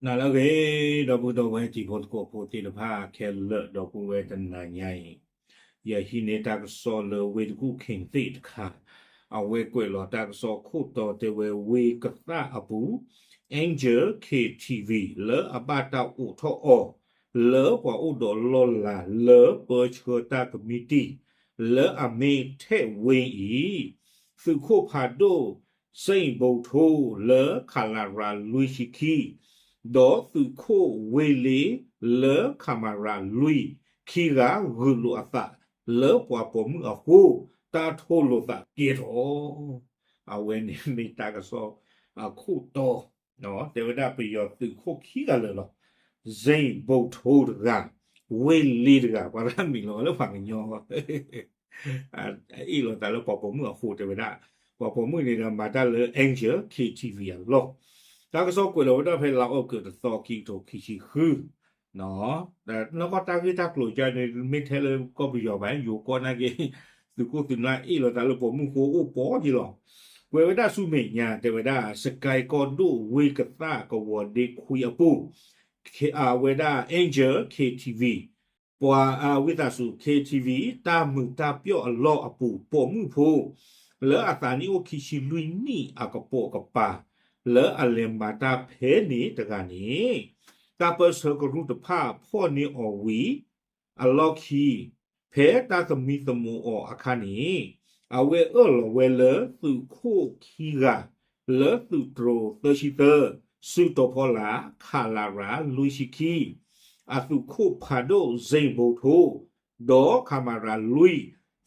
နၤလၢအဂ့ၤ ဒီပုၢ်ဒီဝဲၢ်တံၤဖိသကိးဖိသ့ၣ်တဖၣ်ခဲလၢာ် ဒီပုၢ်ဝဲၢ်တနၤညါအံၤ ယဟံးန့ၢ်တၢ်ကစီၣ်လၢဝ့ၢ်တကူၣ်ခ့ၣ်သ့ၣ်တခါ အဝဲကွဲးလီၤတၢ်ကစီၣ်ခိၣ်တီတဲဝဲဝ့ၢ်ကသၣ်အပူၤ Angel K T V လၢအဘၣ်တၢ်အိးထီၣ်အီၤ လၢပှၤအိၣ်ဒီးလီၢ်လၤလၢပၢဆှၢတၢ်ကမံးတံာ် လၢအမ့ၢ်ထဲၣ်ဝ့ၢ်အံၤ သုးခိၣ်ဖးဒိၣ် စ့ၣ်ဘိထိလၢ ခလရ လွံၢ်ဆံခံ ဒီးသုးခိၣ်ဝ့ၢ်လ့လၢ ခမရ လွံၢ် ခံဂၤဂုာ်လိာ်အသးလၢပှၤပိာ်မုၣ်အဃိ တၢ်ထိၣ်လိာ်သးကဲထီၣ် အဝဲန့ၣ်မ့ၢ်တၢ်ကစီၣ်အခိၣ်တီ တဲဝဲဒၣ်ပယီၤသုးခိၣ်ခံဂၤလၢာ်လီၤ. စ့ၣ်ဘိထိတဂၤ, ဝ့ၢ်လ့တဂၤ, ပှၤတၢ်မံၤလီၤလၢပှၤကညီ အ့ၣ်လိာ်သးလၢပှၤပိာ်မုၣ်အဃိတဲဝဲဒၣ်, ပှၤပိာ်မုၣ်န့ၣ်ဒီးမၤတၢ်လၢ Angel K T V အလီၢ်, တၢ်ကစီၣ်ကွဲးလီၤဝဲဒၣ်ဖဲလါအီကူးတသီ ခံကထိခံဆံဃု နီၢ်ကီၢ်တၢ်ဂ့ၢ်တၢ်ကျိၤကန့ၣ် မ့ၢ်ထဲလၢကီၢ်ပယီၤဘၣ် ယိၤကီၢ်နာ်က့ သုးခိၣ်သုးနၢ်အ့ၣ်လိာ်သးလၢပိာ်မုၣ်ဃိအိၣ်ပီယ့လီၤ. ကွဲးဝဲဒၣ်ဆူမဲာ်ညါ တဲဝဲဒၣ် စကဲကီၢ်ဒိၣ်ဝ့ၢ်ကသၣ်ကဝီၤဒ့ခွံအပူၤ အဝဲဒၣ် Angel K T V ပှၤဝံသးစူၤ K T V တၢ်မုာ်တၢ်ပျီၣ်အလီၢ်အပူၤ ပိာ်မုၣ်ဖိ လၢအသးနံၣ်အိၣ်ခံဆံလွံၢ်နံၣ်အကပိာ်ကပၤ လၢအလဲၤမၤတၢ်ဖဲန့ၣ်တဂၤန့ၣ် တၢ်ပၢဆှၢကရူၢ်တဖၣ်ဖီၣ်န့ၢ်အီၤဝံၤ အလီၢ်ခံ ဖဲတၢ်သမံသမိးအီၤအခါန့ၣ် အဝဲအၢၣ်လီၤဝဲလၢသုးခိၣ်ခံဂၤ လၢသုးတြိၤသၢဆံသၢ စုတီၤဖီလာ် ခလရ လွံၢ်ဆံခံ အသုးခိၣ်ဖးဒိၣ် စ့ၣ်ဘိထိ ဒီးခမရ လွံၢ်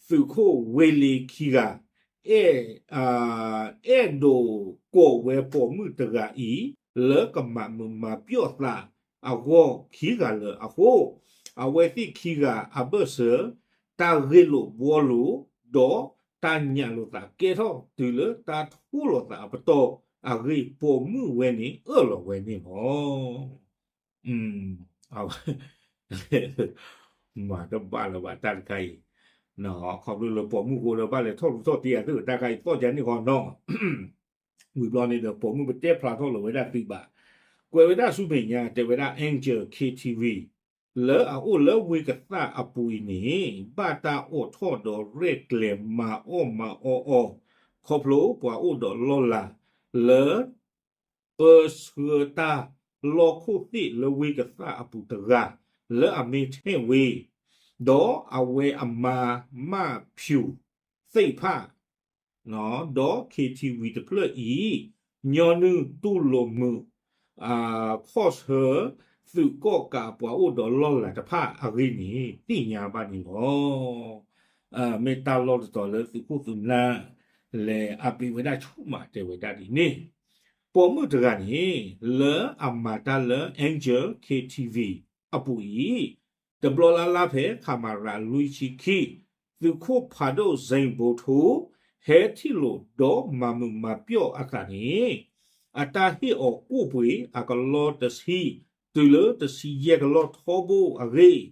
သုးခိၣ်ဝ့ၢ်လ့ခံဂၤ အဲၣ် အဲၣ်ဒိးကိးဝဲပိာ်မုၣ်တဂၤအံၤ လၢကမၤမုာ်မၤပျီၣ်သးအဂီၢ်ခံဂၤလၢာ်အဃိ အဝဲသ့ၣ်ခံဂၤအဘၢၣ်စၢၤ တၢ်ဂ့ၢ်လိာ်ဘှီလိာ် ဒီးတၢ်ညၣ်လိာ်သးကဲထီၣ်တုၤလၢတၢ်ထိၣ်လိာ်သးအပတီၢ်အဂ့ၢ် ပိာ်မုၣ်ဝဲန့ၣ်အၢၣ်လီၤဝဲန့ၣ်လီၤ. မၤတဘၣ်လၢၤဘၣ်တၢ်တခါအံၤ, ခီဖျိလၢပိာ်မုၣ်ဃိဒီးဘၣ်လဲၤထီၣ်ရူးထီၣ်တ့ၢ်အသ့ၣ်တၢ်ခါအံၤ သီၣ်ကန့ၣ်ဃီနီၤ ဝံၤဘျီန့ၣ်ဒီး ပိာ်မုၣ်ပတဲဖျါထီၣ်လီၤဝဲဒၣ်သုးဘၣ်. ကွဲးဝဲဒၣ်ဆူမဲာ်ညါ တဲဝဲဒၣ် Angel K T V လၢအအိၣ်လၢဝ့ၢ်ကသၣ်အပူၤအံၤန့ၣ် ဘၣ်တၢ်အိးထီၣ်ဒီးရဲၣ်ကျဲၤမၤအီၣ်မၤအီအီၤ ခီဖျိပှၤအိၣ်ဒီးလီၢ်လၤ လၢ ပၢဆှၢတၢ်လီၢ်ခိၣ်သ့ၣ်လၢဝ့ၢ်ကသၣ်အပူၤတဂၤ လၢအမ့ၢ်ထဲၣ်ဝ့ၢ်, ဒီးအဝဲအမါမၢ်ဖၠူၤသ့ၣ်တဖၣ် ဒီး K T V တဖျၢၣ်အံၤ ညီနုၢ်တူၢ်လိာ်မုာ် ခီၣ်ဆၢ သုးကီၣ်ကးပှၤအိၣ်ဒီးလီၢ်လၤတဖၣ်အဂ့ၢ်န့ၣ် သ့ၣ်ညါဘၣ်န့ၣ်လီၤ. မ့ၢ်တၢ်လီၢ်တတီၤလၢသုးခိၣ်သုးနၢ် လဲၤအပ့ၤဝဲဒၣ်ဆူၣ်မးတဲဝဲဒၣ်ဒ်န့ၣ်, ပိာ်မုၣ်တဂၤန့ၣ် လၢအမၤတၢ်လၢ Angel K T V အပူၤအံၤ တဘျီလၢ်လၢ်ဖဲ ခမရ လွံၢ်ဆံခံ သုးခိၣ်ဖးဒိၣ် စ့ၣ်ဘိထိ ဟဲထံၣ်လိာ်ဒီးမၤမုာ်မၤပျီၣ်အသးန့ၣ် အတၢ်ဟ့ၣ်အီၤအိၣ်ပှ့ၤအကလီတဆံ တုၤလၢတဆံယဲၢ်ကလီထီဘိအဂ့ၢ်,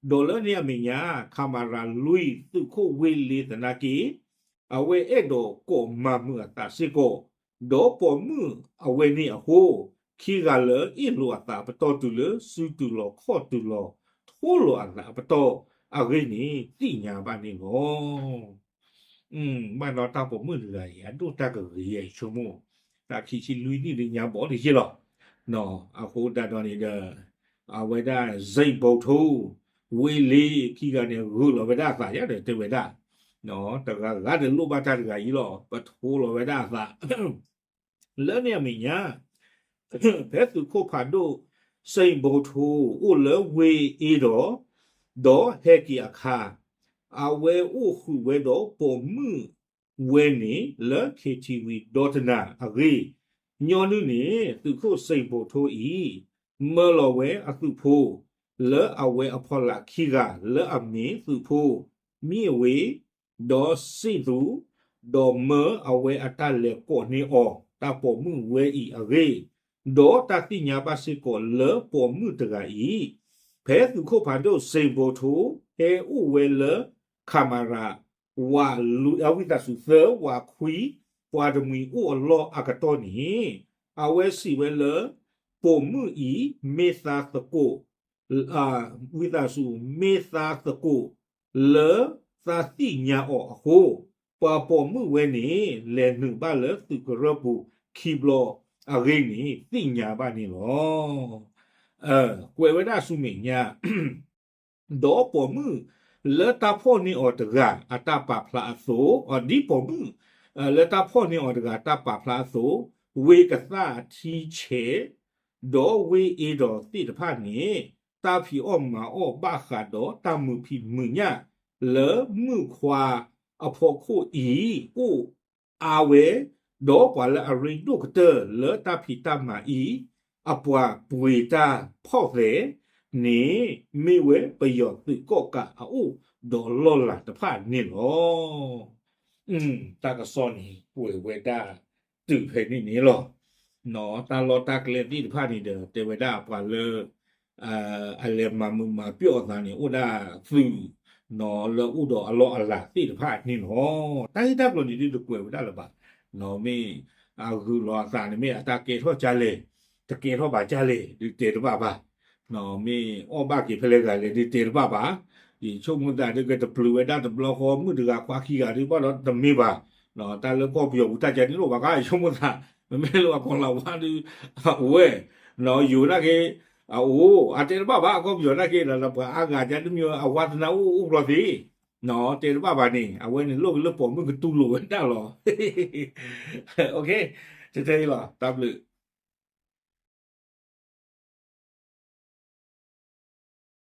ဒီးလၢန့ၣ်အမဲာ်ညါ ခမရ လွံၢ် သုးခိၣ်ဝ့ၢ်လ့သနာ်က့ အဝဲအဲၣ်ဒိးကိးမၤမုာ်အသးစ့ၢ်ကီး, ဒီးပိာ်မုၣ်အဝဲန့ၣ်အဃိ ခံဂၤလၢအ့ၣ်လိာ်အသးအပတီၢ်တုၤလၢစုတုၤလီၤခီၣ်တုၤလီၤ ထိၣ်လိာ်အသးအပတီၢ်အဂ့ၢ်န့ၣ် သ့ၣ်ညါဘၣ်န့ၣ်လီၤ. ဘၣ်ဒီးတၢ်ပိာ်မုၣ်တဂၤအံၤ အဒိၣ်တၢ်ကဂ့ၤအဆိကမိၣ်, တၢ်ခံဆံလွံၢ်နံၣ်လၢညါဘီၣ်တယ့ၢ်လီၤ. အဃိဒၣ်ဒီးန့ၣ်ဒီး အဝဲဒၣ် စ့ၣ်ဘိထိ ဝ့ၢ်လ့ခံဂၤန့ၣ် ဂုာ်လီၤဝဲဒၣ်အသးယါဒီးတဲဝဲဒၣ်, တဂၤဂၤဒီးလိၣ်ဘၣ်တၢ်တဂၤအံၤလီၤ. ပထိၣ်လီၤဝဲဒၣ်အသး လၢန့ၣ်အမဲာ်ညါ ဖဲသုးခိၣ်ဖးဒိၣ် စ့ၣ်ဘိထိ အိၣ်လၢဝ့ၢ်အ့ဒီး ဒီးဟဲက့ၤအခါ အဝဲအိၣ်ဃုာ်ဝဲဒီးပိာ်မုၣ်ဝဲန့ၣ်လၢ K T V ဒီတနၤအဂ့ၢ်, ညီနုၢ်န့ၣ် သုးခိၣ်စ့ၣ်ဘိထိအံၤ မၢလီၤဝဲအသုးဖိ လၢအဝဲအဖီလာ်ခံဂၤ လၢအမ့ၢ်သုးဖိ မံၣ်အဝ့ၢ် ဒီးစံၣ်သူး, ဒီးမၢအဝဲအတၢ်လဲၤကိးန့ၢ်အီၤ တၢ်ပိာ်မုၣ်ဝဲအံၤအဂ့ၢ်, ဒီးတၢ်သ့ၣ်ညါဘၣ်စ့ၢ်ကီးလၢပိာ်မုၣ်တဂၤအံၤ ဖဲသုးခိၣ်ဖးဒိၣ်စ့ၣ်ဘိထိ ဟဲအိၣ်ဝဲလၢ ခမရ ဝးလွံၢ် အဝံသးစူၤသၢ ဝးခွံ ပှၤတမှံၤအိၣ်အလီၢ်အကတီၢ်န့ၣ် အဝဲစံးဝဲလၢ ပိာ်မုၣ်အံၤမ့ၢ်သါသကိး, ဝံသးစူၤ မ့ၢ်သါသကိးလၢသးသ့ၣ်ညါအီၤအဃိ, ပှၤပိာ်မုၣ်ဝဲန့ၣ် လဲၤနုာ်ဘၣ်လၢသုးကရၢၢ်ပူၤခံဘျီအဂ့ၢ်န့ၣ် သ့ၣ်ညါဘၣ်န့ၣ်လီၤ. ကွဲးဝဲဒၣ်ဆူမဲာ်ညါ ဒီးပိာ်မုၣ်လၢတၢ်ဖီၣ်န့ၢ်အီၤတဂၤအတၢ်ပာ်ဖျါအသိး, ဒ်ပိာ်မုၣ်လၢတၢ်ဖီၣ်န့ၢ်အီၤတဂၤတၢ်ပာ်ဖျါအသိး, ဝ့ၢ်ကသၣ်အထံဆဲး, ဒီးဝ့ၢ်အ့ဒီးသ့ၣ်တဖၣ်န့ၣ်, တၢ်ဖံးအီၣ်မၤအီၣ်ဘၣ်ဃးဒီးတၢ်မုာ်ဖံးမုာ်ညၣ်လၢမုၣ်ခွါအဖီခိၣ်အံၤ အိၣ်အါဝဲ, ဒီးပှၤလၢအရ့ဒိၣ်ကတၢၢ်လၢတၢ်ဖံးတၢ်မၤအံၤ အပှၤပှ့ၤတၢ်ဖီၣ်သဲးန့ၣ် မ့ၢ်ဝဲပယီၤသုးကီၣ်ကးအအိၣ်ဒီးလီၢ်လၤတဖၣ်န့ၣ်လီၤ. တၢ်ကစီၣ်န့ၣ် ကွဲးဝဲဒၣ်တုၤဖဲန့ၣ်န့ၣ်လီၤ. တၢ်လီၢ်တၢ်ကျဲသ့ၣ်တဖၣ်န့ၣ်ဒီး တဲဝဲဒၣ်ပှၤလၢ အလဲၤမၤမုာ်မၤပျီၢ်အသးန့ၣ် အိၣ်ဒၣ်သုး လၢအိၣ်ဒီးအလီၢ်အလၤသ့ၣ်တဖၣ်န့ၣ်လီၤ. တၢ်ဂ့ၢ်တၢ်ကျိၤန့ၣ် ဒုးတကွဲးဝဲဒၣ်လၢၤဘၣ်. မ့ၢ်အဂုာ်လီၤအသးန့ၣ် မ့ၢ်အတၢ်ကဲထီၣ်ကလဲၣ်, တကဲထီၣ်ဘၣ်ကလဲၣ် ဒုးတဲတဘၣ်ဘၣ်. မ့ၢ်အီၣ်ဘၣ်က့ၤဖဲလဲၣ်ဂၤလဲၣ် ဒုးတဲတဘၣ်ဘၣ်. ယဆိကမိၣ်သးဒုးကတပျုာ်ဝဲဒၣ်တဘျီဃီ မုၣ်တဂၤခွါခံဂၤဒုးဘၣ်ဒီးတမ့ၢ်ဘၣ်. တၢ်လၢကီၢ်ပယီၤပူၤတၢ်ကဲန့ၣ်လိၣ်ဘၣ်ခါ ယဆိကမိၣ်သး မ့မ့ၢ်လၢပှၤကီၤလၤဝါဒုး အဝဲ ယိၤနာ်က့ အအိၣ် အတဲတဘၣ်ဘၣ် ကီၢ်ပယီၤနာ်က့ဒီး ပှၤအါဂၤကဒုးမ့ၢ်အဝါသနာအိၣ်အိၣ်ဘျီသ့ တဲတဘၣ်ဘၣ်န့ၣ် အဝဲန့ၣ်လိၣ်က့ၤလၢပိာ်မုၣ်ကတူၢ်လိာ်ဝဲဒၣ်လီၤ. ထဲထဲအံၤလီၤ တၢ်ဘျုး